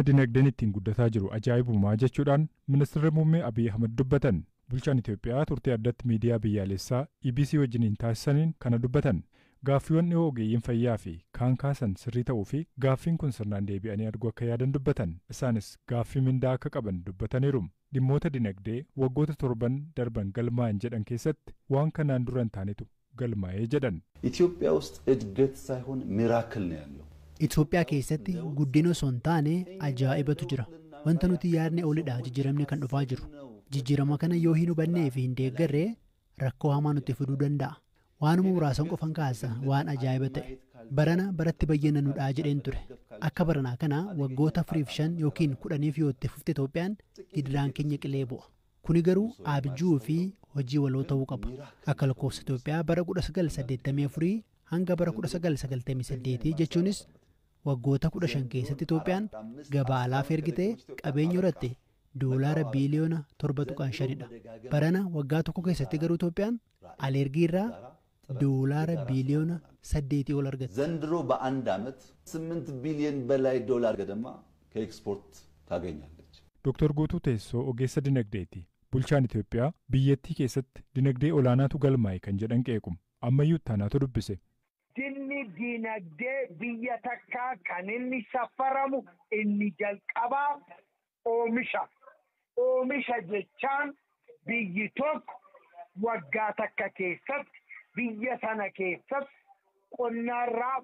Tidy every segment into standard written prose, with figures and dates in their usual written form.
Dinagdeen ittiin guddataa jiru ajaa'ibumaa jechuudhaan Ministeerri Muummee Abiy Ahmed dubbatan. Bulchaan Itoophiyaa turtii addatti miidiyaa biyyaalessaa EBC wajjiniin taasisaniin kana dubbatan. Gaaffiiwwan dhiyoo ogeeyyiin fayyaa fi kaan kaasan sirrii ta'uu fi gaaffiin kun sirnaan deebi'anii arguu akka yaadan dubbatan. Isaanis gaaffii mindaa akka qaban dubbataniiru. Dhimmoota dinagdee waggoota 7 darban galmaa'an jedhan keessatti waan kanaan dura hin taanetu galmaa'ee jedhan. ኢትዮጵያ ውስጥ እድገት ሳይሆን ሚራክል ነው ያለው። Itoophiyaa keessatti guddina osoo hin taane ajaa'ibatu jira. Wanta nuti yaadne olidha jijjiiramni kan dhufaa jiru. Jijjiirama kana yoo hin hubannee fi hin deeggarre rakkoo hamaa nutti fiduu danda'a. Waanuma muraasan qofan kaasa waan ajaa'iba ta'e. Barana baratti bayyananuudhaa jedheen ture. Akka baranaa kana waggoota 4 fi 5 yookiin 10 yoo itti fufte Itoophiyaan gidiraan keenya qilee bu'a. Kuni garuu abjuu fi hojii waloo ta'uu qaba. Akka lakkoofsa Itoophiyaa bara 1984 hanga bara 1998 jechuunis waggoota 15 keessatti Itoophiyaan gabaa alaaf ergitee qabeenya horatte doolaara biiliyoona 7.5dha. Barana waggaa tokko keessatti garuu Itoophiyaan alergii irraa doolaara biiliyoona 8 ol argatte. ዘንድሮ በአንድ ዓመት 8 ቢሊዮን በላይ ዶላር ገደማ ከኤክስፖርት ታገኛለች። Dooktar Guutuu Teessoo ogeessa dinagdeeti. Bulchaan Itoophiyaa biyyattii keessatti dinagdee olaanaatu galmaa'e kan jedhan qeequ. Ammayyuu ittaanaatu dubbise. Guddinni dinagdee biyya takkaa kan inni safaramu inni jalqabaa oomisha. Oomisha jechaan biyyi tokko waggaa takka keessatti biyya sana keessatti qonnaarraa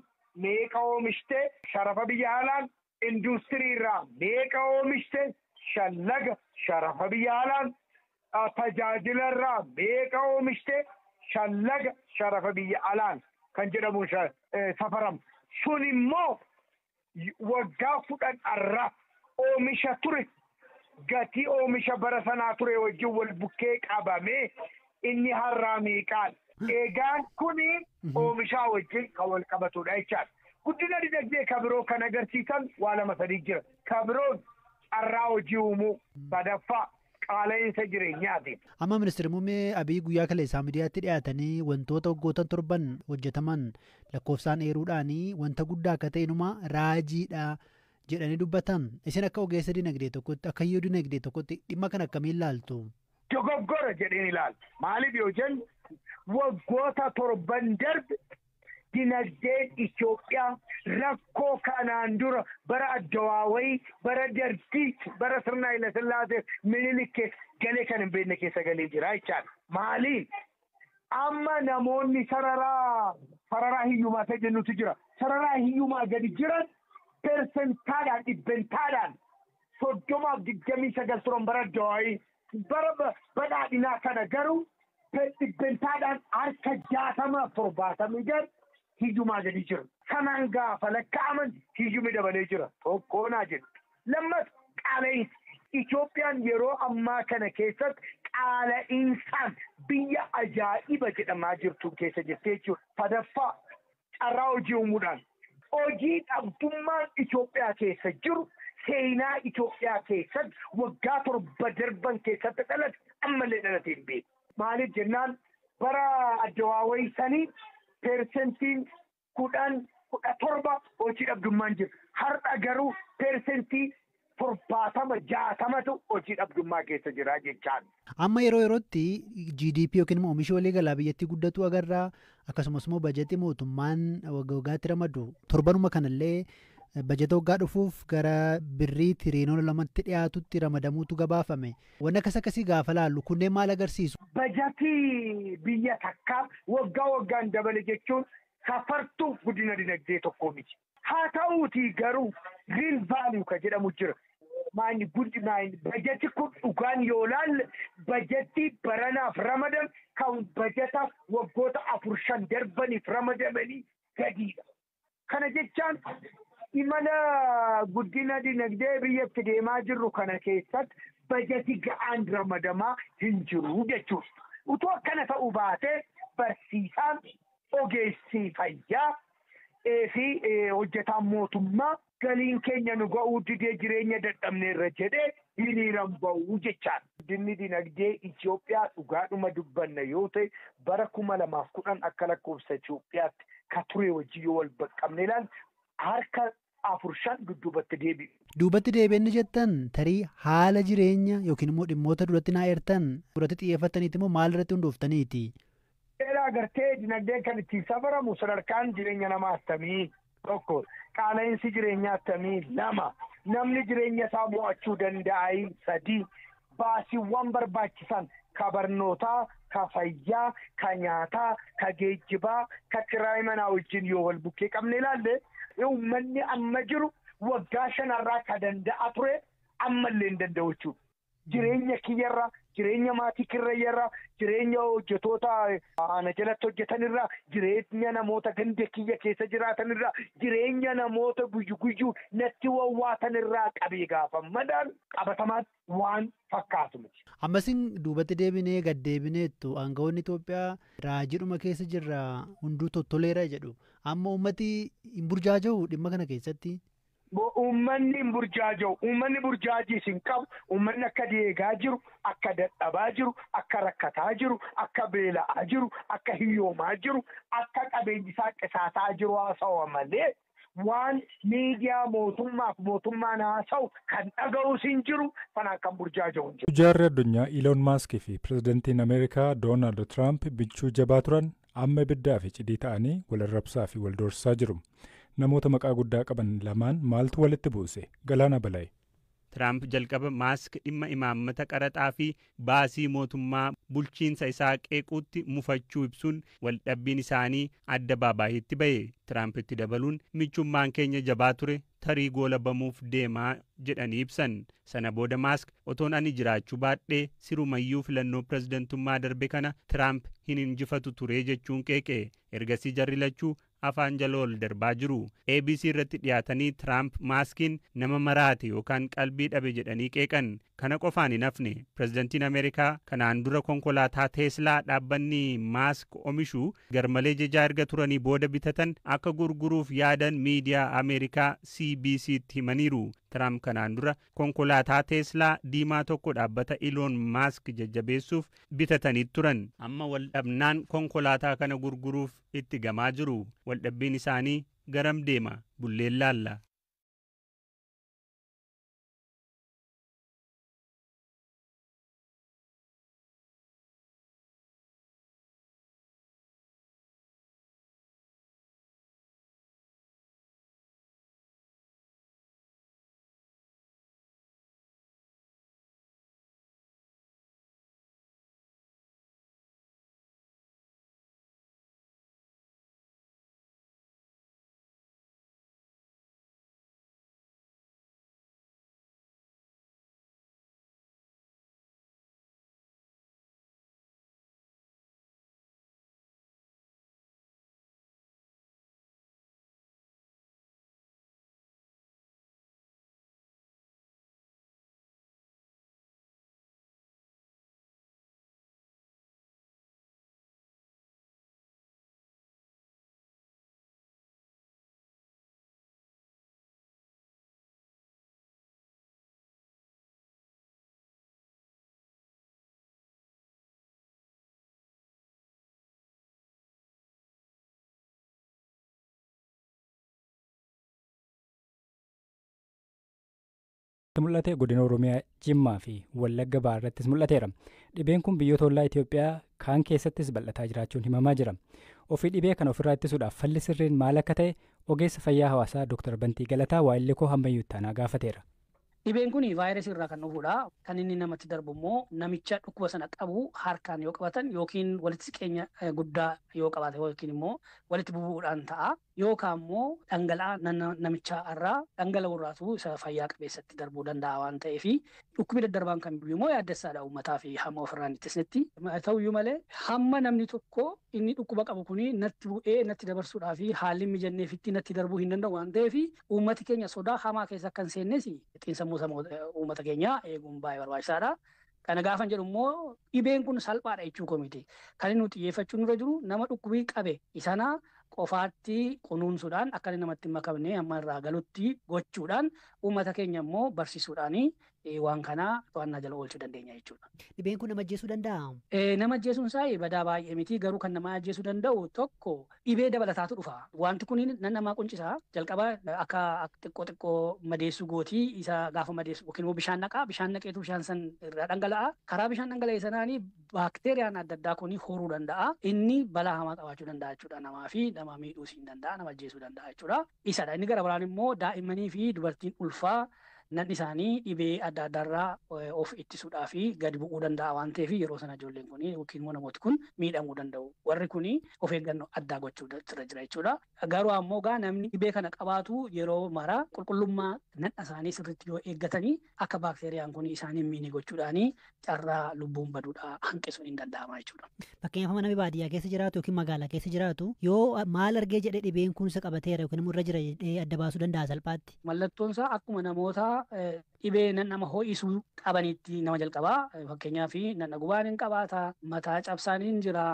meeqa oomishte, sharafa biyya alaan, induustiriirraa meeqa oomishte, shallaga sharafa biyya alaan, tajaajilarraa meeqa oomishte, shallaga sharafa biyya alaan kan jedhamu safaramu. Sun immoo waggaa 10 irraa oomisha ture gatii oomisha bara sanaa ture wajjin wal bukkee qabamee inni har'aa meeqaan. Egaan kuni oomishaa wajjin kan wal qabatudha jechaadha. Guddina dinagdee kan biroo kan agarsiisan waa lama sadii jira. Kan biroon carraa hojii uumuu, sadaffaa qaala'insa jireenyaati. Amma Ministeerri Muummee Abiy guyyaa kaleessaa miidiyaatti dhiyaatanii wantoota waggoota 7 hojjetaman lakkoofsaan eeruudhaan wanta guddaa akka ta'e inuma raajiidha jedhanii dubbatan. Isin akka ogeessa dinagdee tokkotti, akka hayyuu dinagdee tokkotti dhimma kana akkamiin ilaaltu? Dogoggora jedheen ilaala. Maaliif yoo jennu waggoota 7 darbe dinagdeen Itoophiyaa rakkoo kanaan dura bara Addawaawayii, bara Dargii, bara sirna Hayilasillaasee Minilik keessa galee kan hin beekne keessa galee jira jechaadha. Maaliif? Amma namoonni sararaa hiyyumaa ta'e jennutu jira. Sararaa hiyyumaa gadi jiran persentaadhaan dhibbentaadhaan 30 fi 29 turan bara Addawaawayii. Bara badhaadhinaa kana garuu dhibbentaadhaan harka 60 70 gadi hiyyumaa gadi jira. Kanaan gaafa lakkaa'aman hiyyumi dabalee jira. Tokkoonaa jedhu. Lammas qaala'insi. Itoophiyaan yeroo ammaa kana keessatti qaala'insaan biyya ajaa'iba jedhamaa jirtu keessa jirti jechuudha. Sadaffaa carraa hojii uumuudhaan. Hojii dhabdummaan Itoophiyaa keessa jiru seenaa Itoophiyaa keessatti waggaa 7 darban keessatti dhalate ammallee dhalatee hin beeku. Maaliif jennaan bara Addawaawayii sanii persentiin 10 17 hojii dhabdummaan jira. Har'a garuu persentii 70 60tu hojii dhabdummaa keessa jira jechaan. Amma yeroo yerootti GDP yookiin immoo oomisha waliigalaa biyyattii guddatu agarra. Akkasumas immoo bajetii mootummaan waggaa waggaatti ramadu torbanuma kanallee bajeta waggaa dhufuuf gara birrii tiriiliyoona 2tti dhiyaatutti ramadamuutu gabaafame. Wanni akkas akkasii gaafa laallu kunneen maal agarsiisu? Bajatii biyya takkaa waggaa waggaan dabale jechuun safartuu guddina dinagdee tokkoo miti. Haa ta'uutii garuu real value kan jedhamu jira. Maanni guddi maanni bajeti kun dhugaan yoo laalle bajetii baranaaf ramadan kan bajeta waggoota 4 5 darbaniif ramadamanii gadiidha. Kana jechaan imala guddina dinagdee biyyatti deemaa jirru kana keessatti bajeti ga'aan ramadamaa hin jiru jechuudha. Utuu akkana ta'uu baatee barsiisaan, ogeessi fayyaa fi hojjetaan mootummaa galiin keenya nu ga'uu didee jireenya dadhabneerra jedhee hiriiraan ba'uu jechaadha. Guddinni dinagdee Itoophiyaa dhugaadhuma dubbanna yoo ta'e bara 2010 akka lakkoofsa Itoophiyaatti ka ture wajjin yoo wal baqqabne ilaalle harka 4, 5 dudduubatti deebi'u. Duubatti deebi'anni jettan tarii haala jireenya yookiin immoo dhimmoota duratti naa eertan duratti xiyyeeffattaniiti immoo maal irratti hundooftaniiti? Dheeraa agartee dinagdeen kan ittiin safaramu sadarkaan jireenya namaa attamii 1, qaala'insi jireenyaa attamii 2, namni jireenya isaa mo'achuu danda'aa 3, baasiiwwan barbaachisan ka barnootaa, ka fayyaa, ka nyaataa, ka geejjibaa, ka kiraayii manaa wajjin yoo wal bukkee qabne ilaalle uummanni amma jiru waggaa 5 ka danda'a ture ammallee hin danda'u jechuudha. Jireenya kiyyarraa, jireenya maatii kirrayyarraa, jireenya hojjetoota ana jalatti hojjetanirraa, jireenya namoota ganda kiyya keessa jiraatanirraa, jireenya namoota guyyu guyyuu natti wawwaatanirraa qabee gaafa madaalu qabatamaatti waan fakkaatu miti. Ammasiin duubatti deebinee gad deebineettu aangawoonni Itoophiyaa raajidhuma keessa jirra hunduu tottoleera jedhu. Amma uummati hin burjaaja'u dhimma kana keessatti. Uummanni hin burjaaja'u. Uummanni burjaajiis hin qabu. Uummanni akka deegaa jiru, akka dadhabaa jiru, akka rakkataa jiru, akka beela'aa jiru, akka hiyyoomaa jiru, akka qabeenyi isaa qisaasaa jiru haasawa malee waan miidiyaa mootummaaf mootummaan haasa'u kan dhaga'us hin jiru, kanaan kan burjaaja'u hin jiru. Jaarri addunyaa Iloon Maaskii fi pirezidantiin Ameerikaa Doonaald Tiraamp bichuu jabaa turan amma ibiddaa fi cidii ta'anii wal arrabsaa fi wal doorsisaa jiru. Namoota maqaa guddaa qaban lamaan maaltu walitti buuse? Galaana Balaayi. Tiraamp jalqaba Maask dhimma imaammata qaraxaa fi baasii mootummaa bulchiinsa isaa qeequutti mufachuu ibsuun waldhabbiin isaanii adda baabaayitti ba'e. Tiraamp itti dabaluun michummaan keenya jabaa ture tarii goolabamuuf deemaa jedhanii ibsan. Sana booda Maask otoon ani jiraachuu baadhee sirumayyuu filannoo pirezidantummaa darbe kana Tiraamp hin injifatu ture jechuun qeeqe. Ergasii jarri lachuu afaan jala ol darbaa jiru. ABC irratti dhiyaatanii Tiraamp Maaskiin nama maraate yookaan qalbii dhabe jedhanii qeeqan. Kana qofaan hin hafne. Pirezidantiin Ameerikaa kanaan dura konkolaataa Teeslaa dhaabbanni Maask oomishu garmalee jajaa erga turanii booda bitatan akka gurguruuf yaadan miidiyaa Ameerikaa CBCtti himaniiru. Tiraamp kanaan dura konkolaataa Teeslaa diimaa tokko dhaabbata Iloon Maask jajjabeessuuf bitatanii turan. Amma waldhabnaan konkolaataa kana gurguruuf itti gamaa jiru. Waldhabbiin isaanii garam deema? Bulleen laalla. Mul'ate godina Oromiyaa Jimmaa fi Wallagga Bahaa irrattis mul'ateera. Dhibeen kun biyyoota ollaa Itoophiyaa kaan keessattis bal'ataa jiraachuun himamaa jira. Ofii dhibee kana ofirraa ittisuudhaaf falli sirriin maal akka ta'e ogeessa fayyaa hawaasaa Dr. Bantii Galataa Waayillikoo Hammayyuu Ittaanaa gaafateera. Dhibeen kun vaayirasii irraa kan dhufudha. Kan inni namatti darbu immoo namicha dhukkuba sana qabu harkaan yoo qabatan yookiin walitti siqeenya guddaa yoo qabaate yookiin immoo walitti bubu'uudhaan ta'a. Yookaan immoo dhangala'aa namicha irraa dhangala'uu irraatu isa fayyaa qabeessatti darbuu danda'a waan ta'eef dhukkubni daddarbaan kan biyyuu immoo yaaddessaadha uummataa fi hamma ofirraa hin ittisnetti. Ta'uyyuu malee hamma namni tokko inni dhukkuba qabu kuni natti bu'ee natti dabarsuudhaa fi haalli mijanneefitti natti darbuu hin danda'u waan ta'eef uummati keenya sodaa hamaa keessa akka hin seennes xiinsammuu uummata keenyaa eeguun baay'ee barbaachisaadha. Kana gaafan jedhu immoo dhibeen kun salphaadha jechuu koo miti. Kan inni xiyyeeffachuu nurra jiru nama dhukkubii qabe isana Qofaatti kunuunsuudhaan akka inni namatti hin makamne amma irraa galutti gochuudhaan uummata keenya immoo barsiisuudhaan waan kana to'annaa jala oolchuu dandeenya jechuudha. Dhibeen kun nama ajjeesuu danda'aa? Nama ajjeesuun isaa badaa baay'ee miti, garuu kan nama ajjeesuu danda'u tokko dhibee dabalataatu dhufa. Wanti kun nan namaa quncisaa jalqaba akka xiqqoo xiqqoo madeessuu gootii, isa gaafa madeessu yookiin immoo bishaan naqaa, bishaan naqeetu bishaan san irraa dhangala'a. Karaa bishaan dhangala'e sanaanii baakteeriyaan adda addaa kun horuu danda'a. Inni balaa hamaa qabaachuu danda'a jechuudha, namaa fi nama miidhuus hin danda'a, nama ajjeesuu danda'a jechuudha. Isadha. Inni gara biraan immoo daa'immanii fi dubartiin ulfaa namni isaanii dhibee adda addaarraa of ittisuudhaa fi gadi bu'uu danda'a waan ta'eef yeroo sana ijoolleen kun yookiin immoo namooti kun miidhamuu danda'u. Warri kun of eeggannoo addaa gochuu irra jira jechuudha. Garuu ammoo gaa namni dhibee kana qabaatu yeroo mara qulqullummaa nadha isaanii sirriitti yoo eeggatanii akka baakteeriyaan kun isaanii miine gochuudhaanii carraa lubbuun baduudhaa hanqisuun hin danda'ama jechuudha. Fakkeenyaaf namni baadiyyaa keessa jiraatu yookiin magaalaa keessa jiraatu yoo maal argee jedhee dhibeen kun isa qabateera yookiin immoo irra jira jedhee adda baasuu danda'a salphaatti? Mallattoon isaa akkuma namoota dhibee nama ho'isuu qabanitti nama jalqabaa. Fakkeenyaaf nanna gubaan hin qabaata, mataa cabsaan hin jira,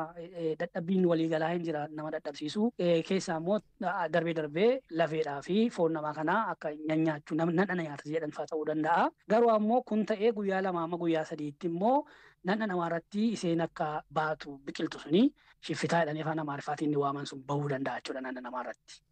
dadhabbiin waliigalaa hin jira nama dadhabsiisu. Keessaa immoo darbee darbee lafeedhaa fi foon namaa kanaa akka nyaachuu nanna nyaata jedhan fa'aa ta'uu danda'a. Garuu ammoo kun ta'ee guyyaa 2 amma guyyaa 3tti immoo nanna namaarratti isheen akka baatu biqiltu suni shiffitaa jedhanii afaan Amaariffaatiin ni waaman sun bahuu danda'a jechuudha nanna namaarratti.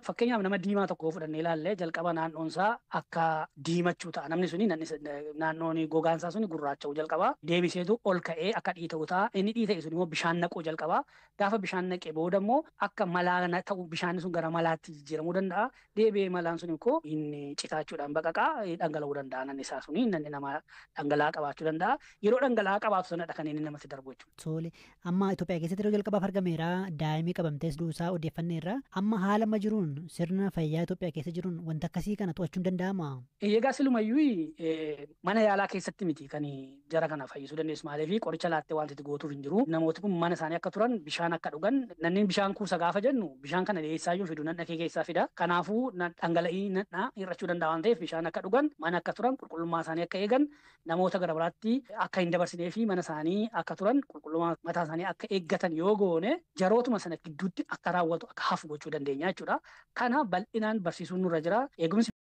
Fakkeenyaaf nama diimaa tokko fudhannee ilaalle, jalqaba naannoon isaa akka diimachuu ta'a. Namni suni naannoon gogaan isaa suni gurraacha'uu jalqaba. Deebiseetu ol ka'ee akka dhiita'u ta'a. Inni dhiita'e sun immoo bishaan naquu jalqaba. Gaafa bishaan naqee booda immoo akka malaa ta'u bishaan sun gara malaatti jijjiiramuu danda'a. Deebi'ee malaan sun immoo inni citaachuudhaan baqaqaa dhangala'uu danda'a nanni isaa suni, nanni namaa dhangala'aa qabaachuu danda'a. Yeroo dhangala'aa qabaatu sanadha kan inni namatti darbu jechuudha. Tole, amma Itoophiyaa keessatti yeroo jalqabaaf argameera, daa'imni qabamtees duusaa odeeffanneerra. Amma haala amma jiruun sirna fayyaa Itoophiyaa keessa jiruun wanta akkasii kana to'achuun danda'ama? Egaa silumayyuu mana yaalaa keessatti miti kan jara kana fayyisuu dandeessu, maaliif qoricha laattee wanti itti gootuuf hin jiru. Namooti kun mana isaanii akka turan, bishaan akka dhugan, nanneen bishaan kuusa gaafa jennu bishaan kana dhiyeessaayyuu fidu nan dhakee keessaa fida. Kanaafuu dhangala'ii nadhaa hir'achuu danda'a waan ta'eef bishaan akka dhugan, mana akka turan, qulqullummaa isaanii akka eegan, namoota gara biraatti akka hin dabarsinee fi mana isaanii akka turan, qulqullummaa mataa isaanii akka eeggatan yoo goone jarootuma sana gidduutti akka raawwatu akka hafu gochuu dandeenya jechuudha. Kana bal'inaan barsiisuun nurra jira. Eegumsi